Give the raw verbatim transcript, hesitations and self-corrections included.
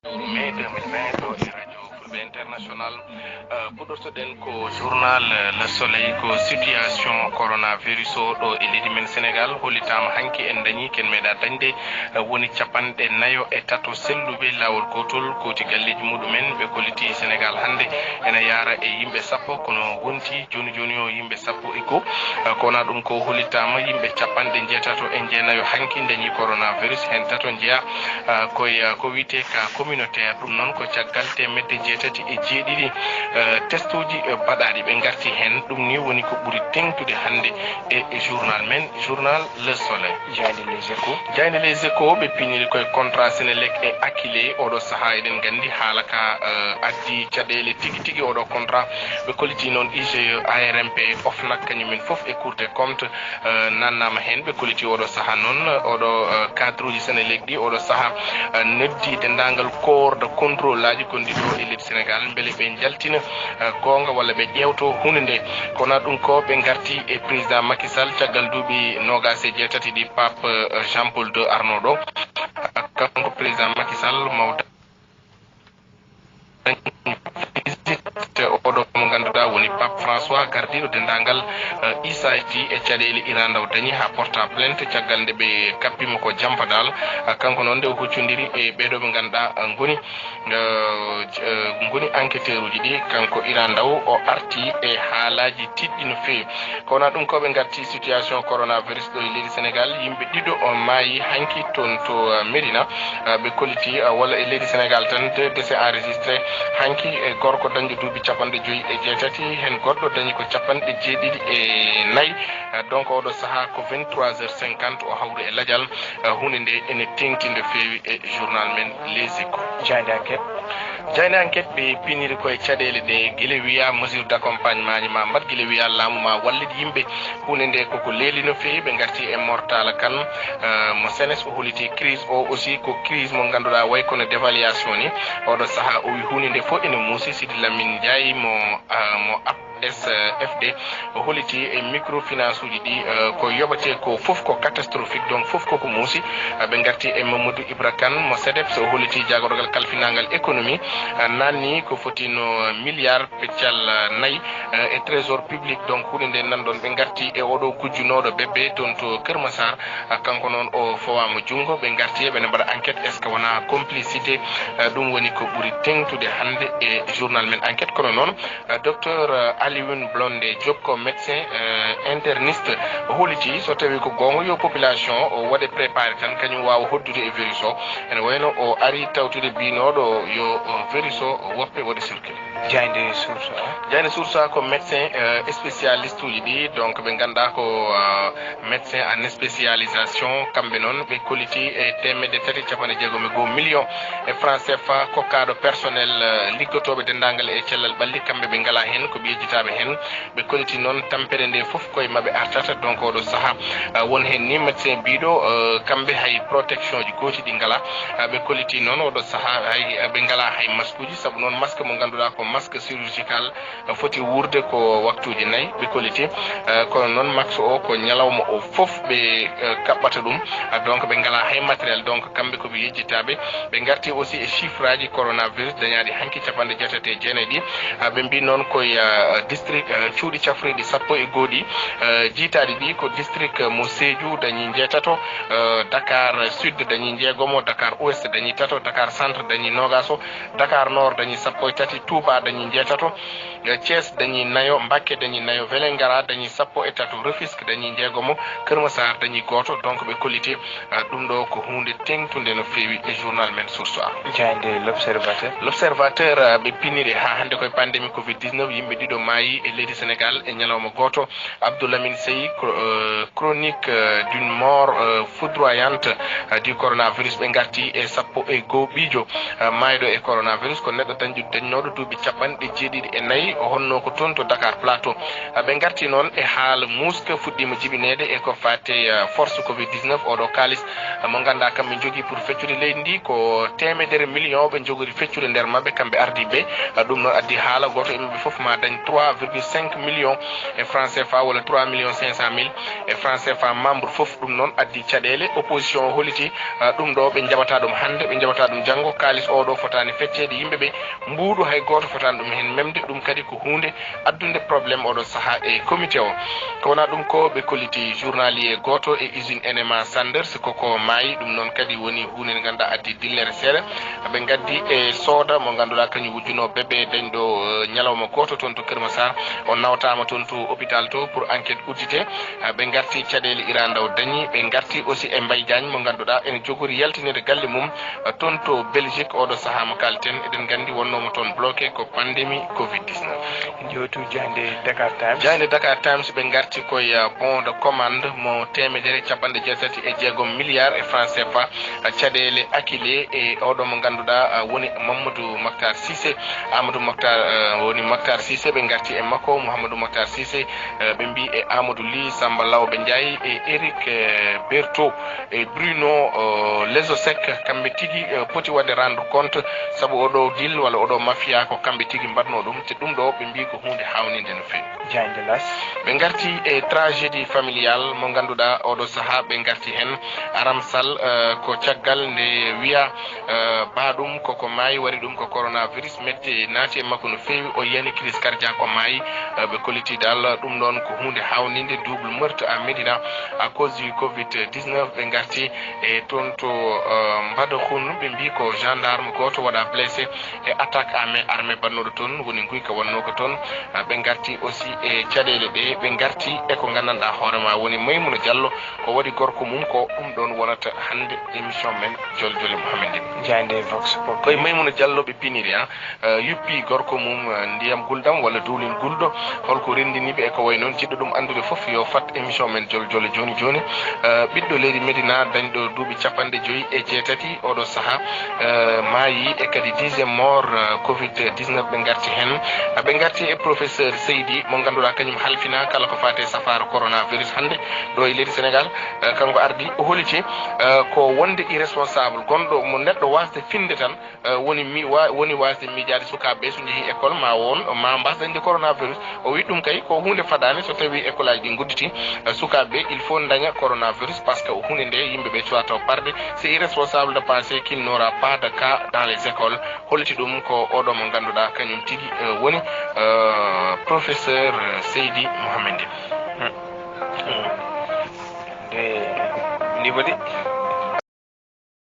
Mai deux mille vingt ɗo e Radio Fulɓe International. Eh, puɗɗortoɗen ko journal, eh, Le Soleil, ko situation coronavirus o ɗo e leydi men Sénégal. Hollitaama hanki en dañi, ken meeɗa dañde, eh, woni capanɗe nayo e tato selluɓe laawol gootol kooti galleeji muɗumen. Ɓe kolliti Sénégal hannde ena yaara e yimɓe sappo, kono wonti jooni jooni o yimɓe sappo e goo. Eh, ko wonaa ɗum ko hollitaama yimɓe capanɗe njeetato e jeenayo hanki dañi coronavirus, heen tato njeyaa, eh, koye, eh, ko wiyetee cas communautaire. Ɗum noon ko caggal teemedde jeetati e jeeɗiɗi, eh, testuuji, eh, baɗaaɗi, ɓe ngarti heen. Ɗum ni woni ko ɓuri teeŋtude hannde e, e journal men, journal Le Soleil. Jaaynde Les Échos. Jaaynde Les Échos, ɓe piniri koye contrat Senelec e Akilee. Oɗo sahaa eɗen nganndi haala ka, eh, addi caɗeele tigi tigi oɗo contrat. Ɓe kolliti noon I G E, A R M P, OFNAC, kañumen fof e Cour des comptes, eh, nannaama heen. Ɓe kolliti oɗo sahaa noon, oɗo, eh, cadre uji Senelec ɗi oɗo sahaa, eh, noddi denndaangal corps de contrôle aji gonɗi ɗo e leydi Sénégal, mbele ɓe njaltina, eh, goonga walla ɓe ƴeewto huunde nde. Kono ɗum ko ɓe ngarti e président Macky Sall caggal duuɓi noogaas e jeetati ɗi Pape, eh, Jean Paul deux arnoo ɗo. Kanko président Macky Sall mawda visite oɗo mo ngannduɗaa woni Pape François, gardiiɗo denndaangal, eh, Issa Ety e caɗeele Iran nde o dañi haa porta plainte caggal nde ɓe kappimo ko jampadal. Eh, kanko noon nde o huccondiri e ɓeeɗo ɓe ngannduɗaa, eh, ngoni, eh, eh, ngoni enquêteur uji ɗi, kanko Iran Ndaw o arti e haalaaji tiiɗɗi no feewi. Kono ɗum ko ɓe ngarti situation coronavirus ɗo e leydi Sénégal, yimɓe ɗiɗo o maayi hanki toon to, eh, Médina. Eh, ɓe kolliti, eh, walla e leydi Sénégal tan, deux décès enregistrés hanki, e gorko dañɗo duuɓi capanɗe joyi e jeetati, heen goɗɗo dañi ko capanɗe jeeɗiɗi e nayi. Eh, donc oɗo sahaa ko vingt-trois heures cinquante o hawri e lajal. Eh, huunde nde ene teeŋti no feewi e journal men Les Échos. Jaaynde Enquête. Jaaynde Enquête ɓe piniri koye caɗeele ɗe gila wiya mesure d'accompagnement ji ma mbaɗ, gila wiya laamu ma wallit yimɓe. Huunde nde koko leeli no feewi, ɓe ngarti e Mortala Kane, eh, mo senes, o holliti crise o aussi ko crise mo ngannduɗaa way kono dévaluation ni. Oɗo sahaa o wi huunde nde fof ene muusi. Sidi Lamine Ndiaye mo, eh, mo app S F D, o holliti e microfinance uji ɗi, eh, ko yoɓetee ko fof ko catastrophique, donc fof koko muusi. Eh, ɓe ngarti e Mamadou Ibra Kane mo sedeps, o holliti jagorgal kalfinangal économie, eh, nanni ko foti no milliard peccal, eh, nayi, eh, e trésor public. Donc huunde nde nanɗon ɓe ngarti e oɗo gujjunooɗo bébé toon to Kër Massar. Eh, kanko noon o fowaama junngo, ɓe ngarti e ɓe mbaɗa enquête, est-ce que wonaa complicité? Eh, ɗum woni ko ɓuri teeŋtude hannde e journal men Enquête. Kono noon, eh, docteur, eh, Alioune Blondé Diop ko médecin, eh, interniste, o holliti so tawi ko goonga yo population o waɗe préparé tan kañum waawa hoddude e virus o. Ene wayno o ari tawtude binooɗo yo, o, virus o woppe waɗe circulé. Jaaynde Source A. Jaaynde Source A ko médecin, eh, spécialiste uji ɗi, donc ɓe ngannduɗaa ko, eh, médecin en spécialisation, kamɓe noon ɓe kolliti e teemedde tati e capanɗe jeegom e goo million e franc C F A kokkaaɗo personnel, eh, liggotooɓe denndaangal e cellal ɓalli, kamɓe ɓe ngalaa heen, ko ɓe yejjitaaɓe heen. Ɓe kolliti noon tampere nde fof koye maɓɓe artata, donc oɗo sahaa, eh, won heen ni médecin biiɗo, eh, kamɓe hay protection ji gooti ɗi ngalaa. Eh, ɓe kolliti noon oɗo sahaa hay, eh, ɓe ngalaa hay masque uji, sabu noon masque mo ngannduɗaa ko masque chirurgical, eh, foti wuurde ko waktuuji nayi, ɓe kolliti. Eh, kono noon masque o ko ñalawma o fof ɓe, eh, kaɓɓata ɗum. Ah, donc ɓe ngalaa hay matériel, donc kamɓe ko ɓe yejjitaaɓe. Ɓe ngarti aussi e chiffre aji coronavirus dañaaɗi hanki capanɗe jeetati e jeenayi ɗi. Ah, ɓe mbi noon koye, ah, district, ah, cuuɗi cafriiɗi sappo e goo ɗi, ah, jiytaaɗi ɗi ko district mo Sédhiou dañi njeetato, ah, Dakar Sud dañi njeegomo, Dakar Ouest dañi tato, Dakar Centre dañi noogaso, Dakar Nord dañi sappo e tati, Touba dañi njeetato, eh, Thiès dañi nayo, Mbacké dañi nayo, Vélingara dañi sappo e tato, Rufisque dañi njeegomo, Kër Massar dañi gooto. Donc ɓe kolliti, ah, ɗum ɗo ko huunde teeŋtunde no feewi e journal men Source A. Jaaynde L'Observateur. L'Observateur, ah, ɓe piniri haa hannde koye pandémie covid dix-neuf, yimɓe ɗiɗo maayi e leydi Sénégal e ñalawma gooto. Abdou Lamine Sey, cro-, euh, chronique, euh, d'une mort, euh, foudroyante, euh, du coronavirus. Ɓe ngarti e sappo e goo ɓiijo, euh, maayɗo e coronavirus, ko neɗɗo dañɗo, dañnooɗo duuɓi capanɗe jeeɗiɗi e nayi, o honno ko toon to Dakar Plateau. Ah, ɓe ngarti noon e haala muuska fuɗɗiima jibineede e ko faati, ah, force covid dix-neuf, oɗo kaalis, ah, mo ngannduɗaa kamɓe njogii pour feccude leydi ndi ko teemedere million ɓe njogori feccude nder maɓɓe kamɓe ardiiɓe. Ah, ɗum noon addi haala gooto e maɓɓe fof ma dañ trois virgule cinq millions e francs C F A walla trois millions cinq cent mille e francs C F A membre fof. Ɗum noon addi caɗeele. Opposition o holiti, ah, ɗum ɗo ɓe njaɓata ɗum hannde, ɓe njaɓata ɗum janngo. Kaalis oɗo fotaani fecceede yimɓe ɓe. Mbuuɗu hay gooto fotaani ɗum heen memde, ɗum kadi ko huunde addunde problème oɗo sahaa e comité o. Ko wonaa ɗum ko ɓe kolliti journalier gooto e usine N M A Sanders, koko maayi, ɗum noon kadi woni huunde nde ngannduɗaa addi dillere seeɗa. Ɓe ngaddi e sooda mo ngannduɗaa kañum wujjuno bébé dañɗo, eh, ñalawma gooto toon to Kër Massar. O nawtaama toon to hôpital to pour enquête uddite. Eh, ɓe ngarti caɗeele Iran Ndaw dañi, ɓe ngarti aussi e Mbaye Diagne mo ngannduɗaa ene jogori yaltinede galle mum, eh, toon to Belgique. Oɗo sahaa mo kalten, eɗen nganndi wonnoomo toon bloqué ko pandémie covid dix-neuf. Jootu jaande Dakar Times. Jaande Dakar Times, ɓe ngarti koye, eh, bon de commande mo teemedere capanɗe jeetati e jeegom milliards e francs C F A. Caɗeele Akile e oɗo mo ngannduɗaa, ah, woni Mamadou Mactar Cissé. Amadou Mactar, eh, woni Mactar Cissé, ɓe ngarti e makko, Mouhamadou Mactar Cissé, eh, ɓe mbi e Amadou Ly, Samba Lawbe Ndiaye e Eric, eh, Bertho e Bruno, eh, Lezosek, kamɓe tigi, eh, poti waɗde rendre compte, sabu oɗo deal walla oɗo mafia ko kamɓe tigi mbaɗno ɗum, te ɗum ɗo ɓe mbi ko huunde haawninde no feewi. Jaande L'As. Ɓe ngarti e tragédie familiale mo ngannduɗaa oɗo sahaa ɓe ngarti heen. Aram Sall, eh, ko caggal nde wiya, eh, baaɗum koko maayi, wari ɗum ko coronavirus, mette naati e makko no feewi, o yani crise cardiaque, o maayi. Eh, ɓe kolliti dal ɗum ɗoon ko huunde haawninde, double meurtre à Médina à cause du covid dix-neuf. Ɓe ngarti e toon to, eh, Mbadakhoune, ɓe mbi ko gendarme gooto waɗa blessé e attaque armée, armée mbaɗnooɗo toon, woni nguyka wonnoo ko toon. Ah, ɓe ngarti aussi e caɗeele ɗe, ɓe ngarti e ko nganndanɗaa hoore ma woni Maimouna Diallo, ko waɗi gorko mum ko. Ɗum ɗoon wonata hannde émission men Jol Jole Mohamed Ndin. Jaande Vox Populi. Koye Maimouna Diallo ɓe piniri, ah, eh, yuppi gorko mum, eh, ndiyam gulɗam walla duulin gulɗo. Holko renndini ɓe e ko wayi noon? Jiɗɗo ɗum anndude fof yo fat émission men Jol Jole jooni jooni. Eh, ɓiɗɗo leydi Médina dañɗo duuɓi capanɗe joyi e jeetati oɗo sahaa, eh, maayi, e kadi dixième mort, eh, covid dix-neuf ɓe ngarti heen. Eh, ɓe ngarti e professeur Seydi mo ngannduɗaa kañum halfina kala ko faati e safaara coronavirus hannde ɗo e leydi Sénégal. Eh, kanko ardi o holiti, eh, ko wonde irresponsable gonɗo mo neɗɗo wasde finde tan, eh, woni mi-, wa-, woni wasde miijaade sukaaɓe ɓe so njehii école ma won, ma mbasde dañde coronavirus. O wi ɗum kay ko huunde fadaande so tawii école aji ɗi ngudditi, eh, sukaaɓe ɓe il faut daña coronavirus parce que huunde nde yimɓe ɓe cuwata o parde. C'est irresponsable de penser qu'il n'aura pas de cas dans les écoles. Holliti ɗum ko oɗo mo ngannduɗaa kañum tigi, eh, woni, eh, professeur, eh, Seydi Mohamed Ndin. Hmm. Hmm. Nde niveau de.